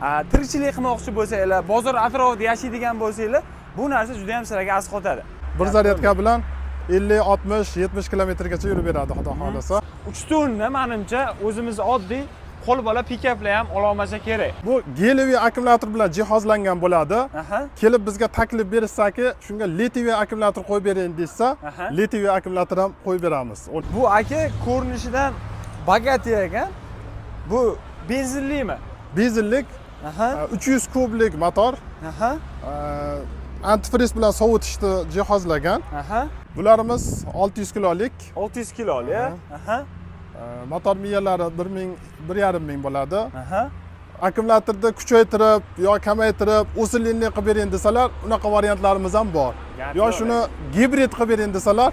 Tirikchilik qilmoqchi bo'lsanglar, bozor atrofida yashaydigan bo'lsanglar, bu narsa juda ham sizlarga asqotadi. Bir zaryadka bilan 50, 60, 70 kilometrgacha yurib beradi, xudo xohlasa. 3 tonna manimcha o'zimiz oddiy qo'l bola pikaplar ham ololmasa kerak. Bu гелевый akkumulyator bilan jihozlangan bo'ladi. Kelib bizga taklif berishsaki, shunga литиевый akkumulyator qo'yib bering desa, литиевый akkumulyator ham qo'yib beramiz. Bu aka ko'rinishidan богатый ekan. Bu benzinlimi? Dizellik, 300 kublik motor, antifriz bilan sovutishni jihozlagan. Bularimiz 600 kilolik. 600 kilolik. Motor miyalari 1000, 1,5 ming bo'ladi. Akkumulyatorni kuchaytirib yo kamaytirib, усиленный qilib bering desalar, unaqa variantlarimiz ham bor. Gap Yo yo'q. shuni gibrid qilib bering desalar,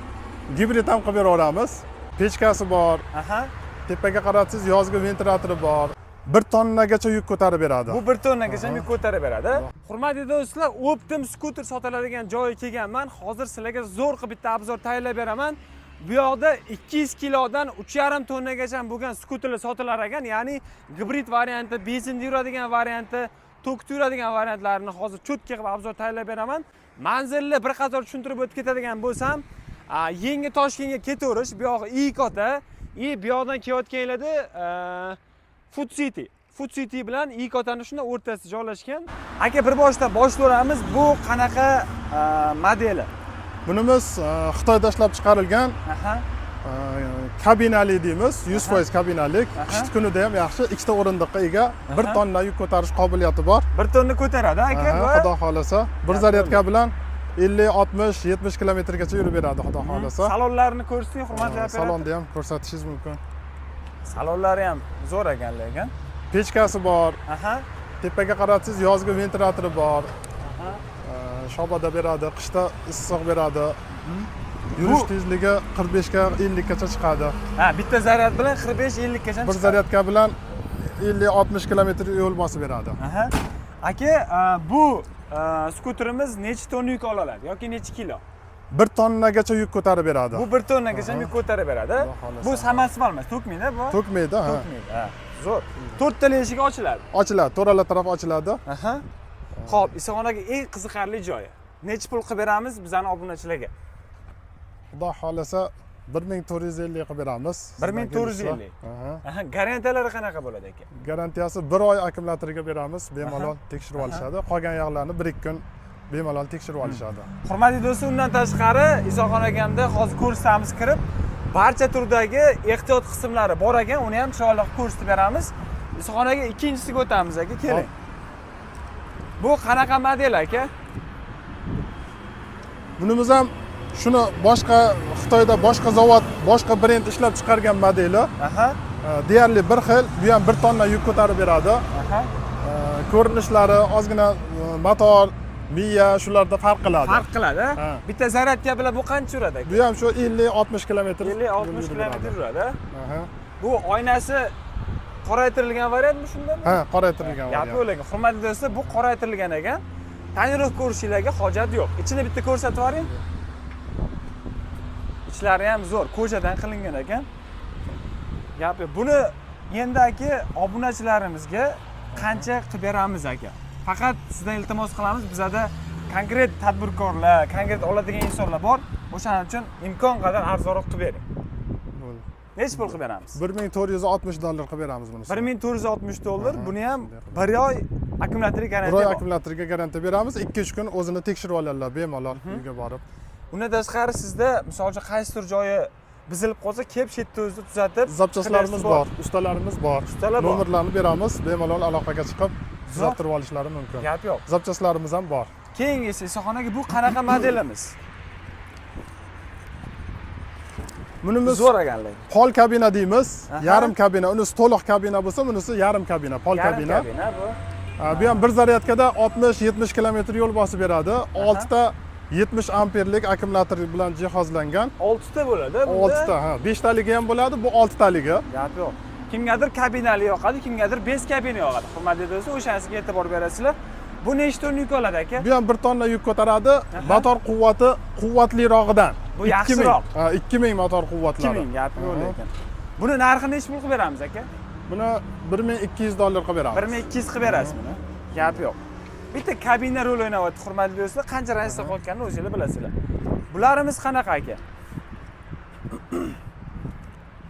gibrid ham qilib beraveramiz. Pechkasi bor, tepaga qaratsangiz yozgi ventilyatori bor. 1 tonnagacha yuk ko'tarib beradi. Bu 1 tonnagacha yuk ko'tarib beradi. Hurmatli do'stlar, оптом skuter sotiladigan joyga kelganman. Hozir sizlarga zo'r qilib bitta обзор tayyorlab beraman. Bu yoqda 200 kilodan 3,5 tonnagacha bo'lgan skuterlar sotilar ekan. Ya'ni gibrid varianti, benzinda yuradigan varianti, tokda yuradigan variantlarini hozir чётко qilib обзор tayyorlab beraman. Manzilni bir qator tushuntirib o'tib ketadigan bo'lsam, Yangi Toshkentga ketaverish, bu yog'i Ikota, и bu yoqdan kelayotganlarda Food City. Food City bilan Ikotani shunda o'rtasida joylashgan. Aka, bir boshdan boshlayveramiz. Bu qanaqa modeli? Bunimiz Xitoyda ishlab chiqarilgan kabinali deymiz, 100% kabinalik. Qishki kunida ham yaxshi, ikkita o'rindiqqa ega, 1 tonna yuk ko'tarish qobiliyati bor. 1 tonna ko'taradi aka bu. Xudo xohlasa, bir Gap zaryadka bilan 50, 60, 70 kilometrgacha yurib beradi, xudo xohlasa. Salonlarini ko'rsating, hurmatli operator. Salonni ham ko'rsatishingiz mumkin. Salonlari ham zo'r ekan lekin. Pechkasi bor, tepaga qaratsangiz yozgi ventilyatori bor. Shabada beradi, qishda issiq beradi. Yurish tezligi 45 ga 50 gacha chiqadi. Ha, bitta zaryad bilan 45-50 gacha Bir zaryadka bilan 50-60 kilometr yo'l bosib beradi. Aka, bu skuterimiz necha tonna yuk ola oladi yoki necha kilo? 1 tonnagacha yuk ko'tarib beradi. Bu 1 tonnagacha yuk ko'tarib beradi. Xudo xohlasa. Bu самосвал emas, to'kmaydi bu? To'kmaydi, ha. To'kmaydi. Ha, zo'r. To'rttala eshigi ochiladi. Ochiladi, to'rala taraf ochiladi. Xo'p, Isoxon aka, eng qiziqarli joyi. Necha pul qilib beramiz bizani obunachilarga? Xudo xohlasa 1450 qilib beramiz. 1450. Aha. Garantiyalari qanaqa bo'ladi aka? Garantiyasi bir oy akkumulyatoriga beramiz, bemalol tekshirib olishadi. Qolgan yoqlarini 1-2 kun bemalol tekshirib olishadi. Hurmatli do'stlar, undan tashqari Isoxon akamda hozir ko'rsatamiz kirib, barcha turdagi ehtiyot qismlari bor ekan, uni ham chiroyli qilib ko'rsatib beramiz. Isoxon aka, ikkinchisiga o'tamiz aka, keling. Bu qanaqa model aka? Bunimiz ham shuni boshqa Xitoyda boshqa zavod, boshqa brend ishlab chiqargan modeli. Deyarli bir xil, bu ham 1 tonna yuk ko'tarib beradi. Ko'rinishlari ozgina motor, miya shularda farq qiladi. Farq qiladi. Ha. Bitta zaryadka bilan bu qancha yuradi aka? Bu ham shu 50-60 kilometr 50-60 yurib kilometr beradi. yuradi. Aha. Bu oynasi qoraytirilgan variantmi shundami? Ha, qoraytirilgan Gap variant. yo'q lekin, hurmatli do'stlar, bu qoraytirilgan ekan. Tonirovka ko'rishinglarga hojat yo'q. Ichini bitta ko'rsatib yuboring. Ichlari ham zo'r, кожа dan qilingan ekan. Gap yo'q. Buni endi aka obunachilarimizga qancha qilib beramiz aka? Faqat sizdan iltimos qilamiz, bizada konkret tadbirkorlar, konkret oladigan insonlar bor. O'shaning uchun imkon qadar arzonroq qilib bering. Bo'ldi. Necha pul qilib beramiz? 1460 dollar qilib beramiz buni. 1460 dollar. Buni ham shunday qilib. bir oy akkumulyatorga Bir garantiya oy bor. akkumulyatorga garantiya beramiz. 2-3 kun o'zini tekshirib oladilar bemalol uyga borib. Undan tashqari sizda misol uchun qaysidir joyi buzilib qolsa, kelib shu yerda o'zida tuzatib Запчасть larimiz bor, ustalarimiz bor. Ustalar bor. Nomerlarni beramiz, bemalol aloqaga chiqib tuzattirib olishlari mumkin. Gap yo'q. Запчасть larimiz ham bor. Keyingisi Isoxon aka, bu qanaqa modelimiz? Bunimiz Zo'r ekan lekin. pol kabina deymiz, yarim kabina. Unisi to'liq kabina bo'lsa, bunisi yarim kabina, pol Yarim kabina. kabina bu. Ha, bu ham bir zaryadkada 60-70 kilometr yo'l bosib beradi. 6 ta 70 amperlik akkumulyator bilan jihozlangan. 6 ta bo'ladi bunda. 6 ta, ha, 5 taligi ham bo'ladi, bu 6 taligi. Gap yo'q. Kimgadir kabinali yoqadi, kimgadir без kabina yoqadi. Hurmatli do'stlar, o'shanisiga e'tibor berasizlar. Bu nechta tonna yuk oladi aka? Bu ham 1 tonna yuk ko'taradi. Motor quvvati quvvatlirog'idan. Bu 2000, yaxshiroq. Ha, 2000 motor quvvatlari. 2000, gap yo'q lekin. Buni narxini necha pul qilib beramiz aka? Buni $1200 qilib beramiz. 1200 qilib berasiz buni. Gap yo'q. Bitta kabina rol o'ynayapti, hurmatli do'stlar. Qancha ranjda qolganini o'zinglar bilasizlar. Bularimiz qanaqa, aka?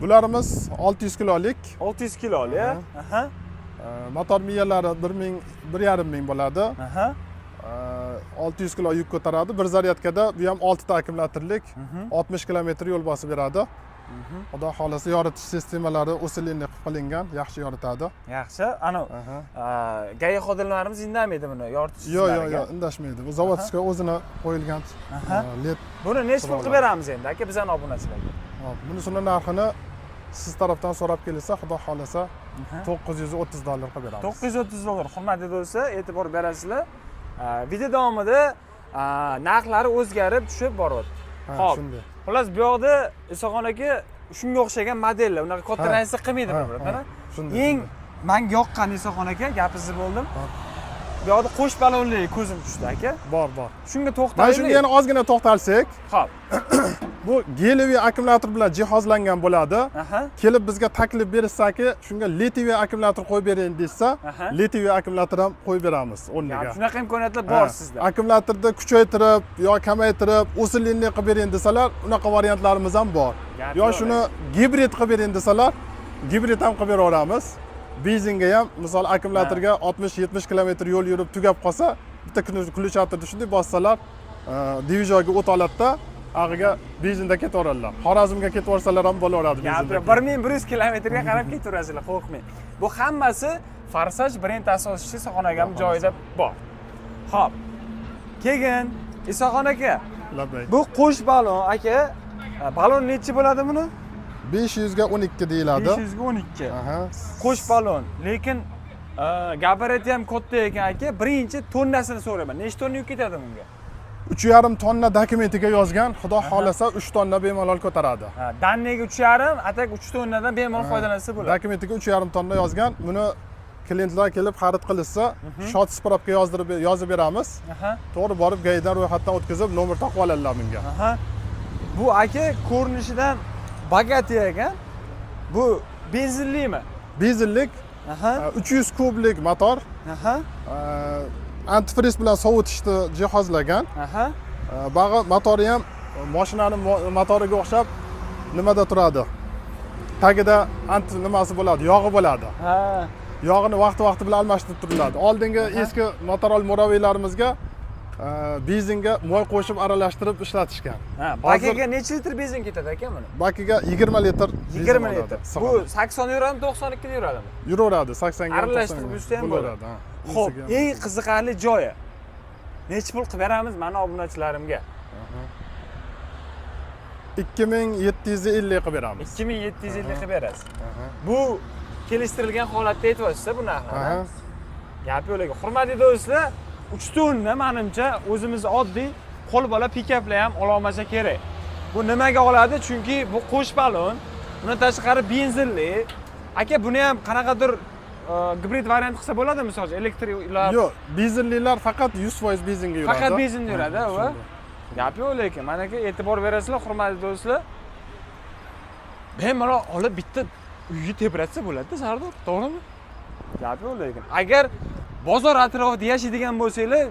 Bularimiz 600 kilolik. 600 kilolik. Aha. Motor miyalari 1000, 1500 bo'ladi. 600 kilo yuk ko'taradi. Bir zaryadkada bu ham 6 ta akkumulyatorlik 60 kilometr yo'l bosib beradi. Xudo xohlasa, yoritish sistemalari усиленный qilib qilingan, yaxshi yoritadi. Yaxshi. Ana ГАИ xodimlarimiz indamaydi buni yoritish Yo'q, yo'q, tizimlariga. yo'q, indashmaydi. Bu заводской o'zini qo'yilgan led. Buni nechi pul qilib Qurollar. beramiz endi, aka, bizani obunachilarga? Hop, bunisini narxini siz tarafdan so'rab kelsa, xudo xohlasa, $930 qilib beramiz. $930, hurmatli do'stlar, e'tibor berasizlar. Video davomida narxlari o'zgarib tushib boryapti. Ha, Xo'p. shunday. Xullas, bu yoqda, Isoxon aka, shunga o'xshagan modellar, unaqa katta narsa qilmaydi bir, Shunday, Eng shunday. manga yoqqan, Isoxon aka, gapingizni bo'ldim. Ha. Bu yoqda qo'sh balonli ko'zim tushdi, aka. Bor, bor. Shunga Mana to'xtalaylik. shunga yana ozgina to'xtalsak, Xo'p. bu гелевый akkumulyator bilan jihozlangan bo'ladi. Kelib bizga taklif berishsaki, shunga литиевый akkumulyator qo'yib bering desa, литиевый akkumulyator ham qo'yib beramiz o'rniga. Ya'ni shunaqa imkoniyatlar bor Ha, sizda. Akkumulyatorni kuchaytirib yo kamaytirib, усиленный qilib bering desalar, unaqa variantlarimiz ham bor. Gap Yo yo'q, shuni gibrid qilib bering desalar, gibrid ham qilib beraveramiz. Benzinga ham, misol, akkumulyatorga 60-70 kilometr yo'l yurib tugab qolsa, bitta включатель ni shunday bossalar, движок ga o't oladida, ag'iga benzinda ketaveradilar. Xorazmga ketib yuborsalar ham bo'laveradi Gap benzinda. yo'q. 1100 kilometrga qarab ketaverasizlar, qo'rqmang. Bu hammasi Forsaj brend asoschisi Isoxon akam joyida bor. Xo'p. Keyin, Isoxon aka, Labbay. bu qo'sh balon, aka, balon nechi bo'ladi buni? 500 ga 12 deyiladi. 500 ga 12. Aha. Qo'sh balon, lekin gabariti ham katta ekan, aka. Birinchi tonnasini so'rayman. Necha tonna yuk ketadi bunga? 3,5 tonna dokumentiga yozgan, xudo xohlasa, 3 tonna bemalol ko'taradi. Ha, данный ga 3,5, а так 3 tonnadan bemalol foydalansa bo'ladi. Dokumentiga 3,5 tonna yozgan. Buni klientlar kelib xarid qilishsa, счёт справка yozdirib yozib beramiz. To'g'ri borib ГАИ dan ro'yxatdan o'tkazib, nomer topib oladilar bunga. Aha. Bu, aka, ko'rinishidan богатый ekan. Bu benzinlimi? Dizellik, 300 kublik motor, antifriz bilan sovutishni jihozlagan. Bag'i motori ham mashinani motoriga o'xshab nimada turadi? Tagida anti nimasi bo'ladi, yog'i bo'ladi. Yog'ini vaqti vaqti bilan almashtirib turiladi. Oldingi eski motorol muraviylarimizga benzinga moy qo'shib aralashtirib ishlatishgan. Ha, Hozir bakiga necha litr benzin ketadi, aka, buni? Bakiga 20 litr benzin 20 oladi, litr. sig'adi. Bu 80 yuradimi, 92 da yuradimi? Yuraveradi, 80 ga ham, Aralashtirib 90 ga ham yursa ham bo'laveradi, ha. Xo'p, Yursa ham. eng qiziqarli joyi. Necha pul qilib beramiz mani obunachilarimga? 2750 qilib beramiz. 2750 qilib berasiz. Bu kelishtirilgan holatda aytyapsiz bu narxni. Aha. Gap yo'q lekin. Hurmatli do'stlar, 3 tonna manimcha o'zimiz oddiy qo'l bola pikaplar ham ololmasa kerak. Bu nimaga oladi? Chunki bu qo'sh balon, undan tashqari benzinli. Aka, buni ham qanaqadir gibrid variant qilsa bo'ladi, misol uchun elektr ular? Yo'q, dizellilar faqat 100% benzinga yuradi. Faqat benzinda yuradi, Ha, va shunday. Gap yo'q lekin. Mana, aka, e'tibor berasizlar, hurmatli do'stlar. Bemalol olib bitta uyga tebratsa bo'ladi-da, Sardor, to'g'rimi? Gap yo'q lekin. Agar bozor atrofida yashaydigan bo'lsanglar,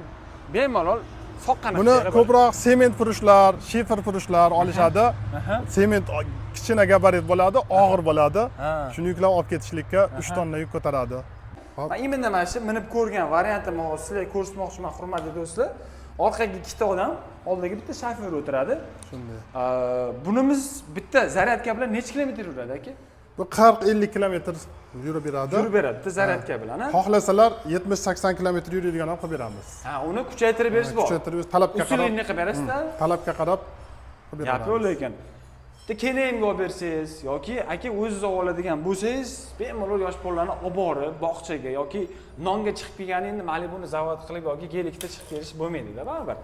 bemalol soqqani Buni ko'proq sement furushlar, shifer furushlar olishadi. Sement kichkina gabarit bo'ladi, og'ir bo'ladi. Shuni yuklab olib ketishlikka 3 tonna yuk ko'taradi. Hop. Man именно mana shu minib ko'rgan variantimni hozir sizlarga ko'rsatmoqchiman, hurmatli do'stlar. Orqaga ikkita odam, oldiga bitta shofyor o'tiradi. Shunday. Bunimiz bitta zaryadka bilan necha kilometr yuradi, aka? Bu 40-50 kilometr yurib beradi. Yurib beradi bitta zaryadka bilan, ha? Xohlasalar 70-80 kilometr yuradigan ham qilib beramiz. Ha, uni kuchaytirib berish bor. Kuchaytirib, talabga qarab, Усиленный qilib berasizda. Talabga qarab qilib Gap yo'q beramiz. lekin. Bitta kelinimga olib bersangiz yoki, aka, o'zingiz olib oladigan bo'lsangiz, bemalol yosh bolalarni olib borib bog'chaga yoki nonga chiqib kelgani endi Malibuni zavod qilib yoki Gelikda chiqib kelish bo'lmaydida baribir.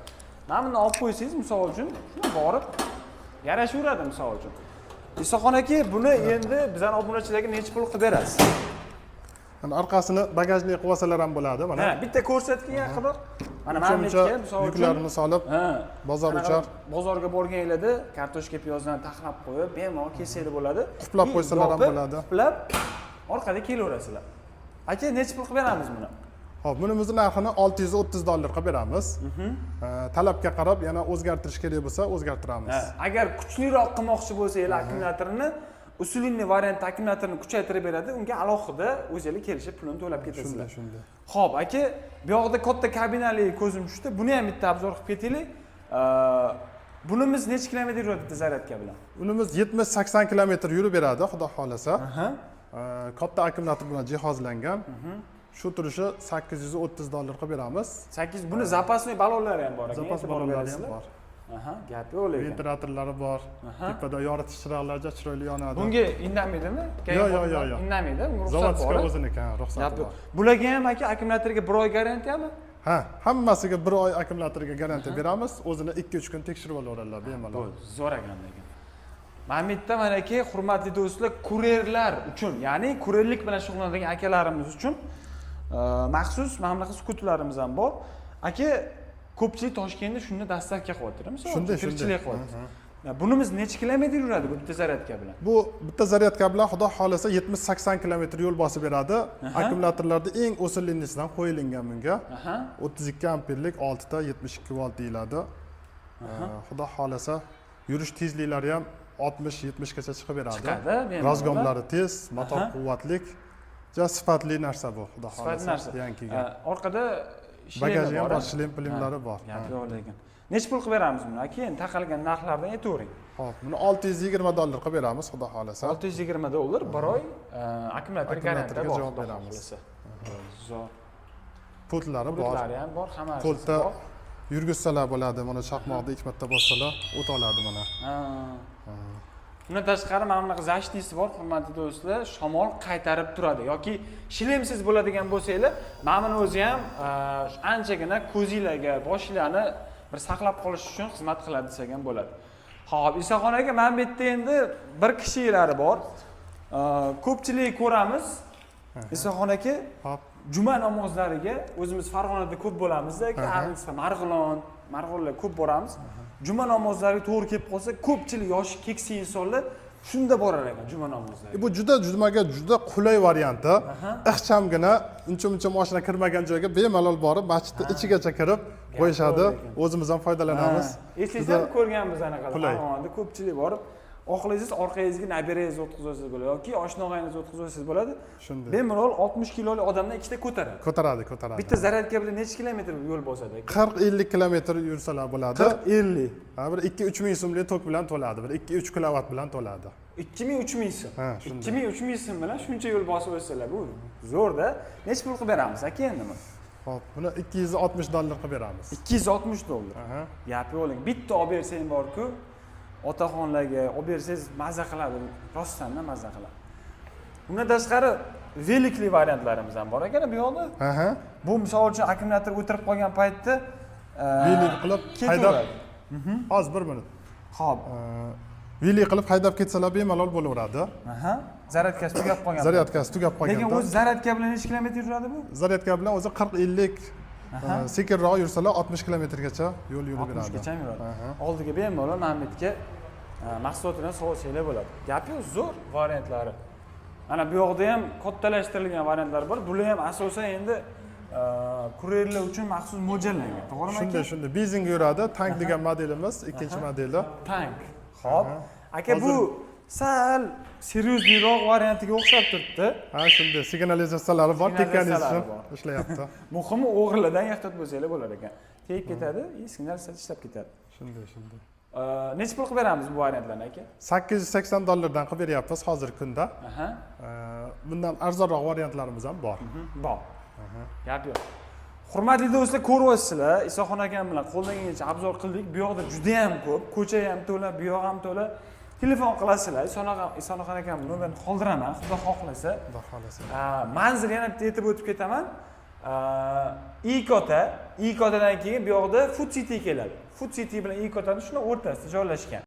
Mana buni olib qo'ysangiz, misol uchun, shuni borib yarashaveradi, misol uchun. Isoxon aka, buni endi bizani obunachilarga necha pul qilib berasiz? Mana orqasini багажник qilib olsalar ham bo'ladi mana. Ha, bitta ko'rsatgan yaqinroq. Mana Muncha buniki, misol uchun. Yuklarni solib bozor Qanaqa uchar. Bozorga borganinglarda kartoshka, piyozdan taxlab qo'yib, bemalol kelsanglar bo'ladi. Qulflab И qo'ysalar ham yopib, bo'ladi. Qulflab Orqada kelaverasizlar. Aka, necha pul qilib beramiz buni? Ho'p, bunimizni narxini 630 dollar qilib beramiz. Talabga qarab yana o'zgartirish kerak bo'lsa, o'zgartiramiz. Ha, agar kuchliroq qilmoqchi bo'lsanglar akkumulyatorni, усиленный variantda akkumulyatorni kuchaytirib beradi. Unga alohida o'zinglar kelishib pulini to'lab ketasizlar. Shunday. Ho'p, aka, bu yoqda katta kabinali ko'zim tushdi. Buni ham bitta обзор qilib ketaylik. Bunimiz necha kilometr yuradi bitta zaryadka bilan? Unimiz 70-80 kilometr yurib beradi, xudo xohlasa. Katta akkumulyator bilan jihozlangan. Shu turishi 830 dollar qilib beramiz. Sakkiz. Buni запасной ballonlari ham bor ekan. Запас E'tibor ballonlari ham berasizlar. bor. Aha, gap yo'q lekin. Ventilyatorlari bor. Tepada yoritish chiroqlari juda chiroyli yonadi. Bunga indamaydimi? Yo'q. Indamaydi, unga ruxsat Заводской bor. O'ziniki, ha, Gap ruxsati yo'q. bor. Bularga ham, aka, akkumulyatorga bir oy garantiyami? Ha, hammasiga bir oy akkumulyatorga garantiya beramiz. O'zini 2-3 kun tekshirib olaveradilar bemalol. Bo'ldi, zo'r ekan lekin. Mana bu yerda mana, aka, hurmatli do'stlar, kurerlar uchun, ya'ni kurerlik bilan shug'ullanadigan akalarimiz uchun maxsus mana bunaqa skuterlarimiz ham bor. Aka, ko'pchilik Toshkentda shunda доставка qilyapti, misol uchun, Shunday, tirikchilik shunday. qilyapti. Bunimiz necha kilometr yuradi bu bitta zaryadka bilan? Bu bitta zaryadka bilan xudo xohlasa 70-80 kilometr yo'l bosib beradi. Akkumulyatorlarda eng усиленный sidan qo'yilgan bunga. 32 amperlik 6 ta 72 volt deyiladi. Xudo xohlasa yurish tezliklari ham 60-70 gacha chiqib beradi. Chiqadi, bemalol. Разгон lari tez, motor quvvatlik, juda sifatli narsa bu, xudo Sifatli xohlasa. Narsa. Yangi kelgan. Orqada шлем i Bagaji ham bor, bor, a? шлем plimlari bor. Gap yo'q lekin. Necha pul qilib beramiz buni, aka? Endi taqalgan narxlardan aytavering. Ho'p, buni 620 dollar qilib beramiz, xudo xohlasa. 620 dollar, bir oy akkumulyator garantiya Akkumulyatorga bor. Javob Xudo beramiz. xohlasa. Zo'r. Pultlari bor. Pultlari ham bor, hamma narsasi Pultda bor. Yurgizsalar bo'ladi, mana chaqmoqda ikki marta bossalar o't oladi mana. Ha. Undan tashqari mana bunaqa защита si bor, hurmatli do'stlar, shamol qaytarib turadi yoki shlemsiz bo'ladigan bo'lsanglar, mana buni o'zi ham anchagina ko'zinglarga, boshinglarni bir saqlab qolish uchun xizmat qiladi desak ham bo'ladi. Xo'p, Isaxon aka, mana bu yerda endi bir kishilari bor. Ko'pchilik ko'ramiz. Isaxon aka, Hop. Juma namozlariga o'zimiz Farg'onada ko'p bo'lamizda, aka, ayniqsa Marg'ilon, Marg'ilonlar ko'p boramiz. Juma namozlariga to'g'ri kelib qolsa, ko'pchilik yoshi keksa insonlar shunda borar ekan juma namozlariga. Bu juda jumaga juda qulay varianti. Ixchamgina, uncha muncha mashina kirmagan joyga bemalol borib, masjidni ichigacha kirib qo'yishadi. Lekin. O'zimiz ham foydalanamiz. Eslaysan, Juda ko'rganmiz anaqa qulay. Farg'onada ko'pchilik borib, xohlasangiz orqangizga nabirangizni o'tkazib olsangiz bo'ladi yoki oshna og'ayningizni o'tkazib olsangiz bo'ladi. Shunday. Bemalol 60 kilolik odamdan ikkita ko'taradi. Ko'taradi, ko'taradi. Bitta zaryadka bilan necha kilometr yo'l bosadi, aka? 40-50 kilometr yursalar bo'ladi. 40-50. Ha, bir 2-3 ming so'mlik tok bilan to'ladi, bir 2-3 kilovat bilan to'ladi. 2000 3000 so'm. Ha, shunday. 2000 3000 so'm bilan shuncha yo'l bosib o'tsalar, bu zo'rda. Necha pul qilib beramiz, aka, endi buni? Hop, buni 260 dollar qilib beramiz. 260 dollar. Aha. Gap yo'q, lekin bitta olib bersang borku, otaxonlarga olib bersangiz maza qiladi, rostdan maza qiladi. Undan tashqari велик li variantlarimiz ham bor ekan bu yoqda. Aha. Bu misol uchun akkumulyator o'tirib qolgan paytda Велик qilib haydab ketaveradi. Hozir bir minut. Ho'p. Велик qilib haydab ketsalar bemalol bo'laveradi. Aha. Zaryadkasi tugab qolgan. Zaryadkasi tugab Lekin qolganda. o'zi zaryadka bilan necha kilometr yuradi bu? Zaryadka bilan o'zi 40-50, sekinroq yursalar 60 kilometrgacha yo'l yurib beradi. 60 gacha yuradi. Aha. Oldiga bemalol mana bu yerga mahsulotini solsanglar bo'ladi. Gap yo'q, zo'r variantlari. Mana bu yoqda ham kattalashtirilgan variantlar bor. Bular ham asosan endi kurerlar uchun maxsus mo'ljallangan. To'g'rimi, aka? Shunday. Benzinga yuradi. Tank degan modelimiz, ikkinchi modeli. Tank. Xo'p. Aka, bu sal серьёзный roq variantiga o'xshab turibdi. Ha, shunday, signalizatsiyalari bor, tekkaningiz Signalizatsiyalari uchun bor. ishlayapti. Muhimi, o'g'rilardan ehtiyot bo'lsanglar bo'lar ekan. Tegib ketadi, и signalizatsiya ishlab ketadi. Shunday. Necha pul qilib beramiz bu variantlarni, aka? 880 dollardan qilib beryapmiz hozirgi kunda. Bundan arzonroq variantlarimiz ham bor. Bor. Gap yo'q. Hurmatli do'stlar, ko'ryapsizlar, Isoxon akam bilan qo'ldan kelgancha обзор qildik. Bu yoqda juda ham ko'p, ko'cha ham to'la, bu yoq ham to'la. Telefon qilasizlar, Isonaxon akam nomerini qoldiraman, xudo xohlasa. Xudo xohlasa. Manzil yana bitta aytib o'tib ketaman. Ikota, Ikotadan keyin bu yoqda Food City keladi. Food City bilan Ikotani shuni o'rtasida joylashgan.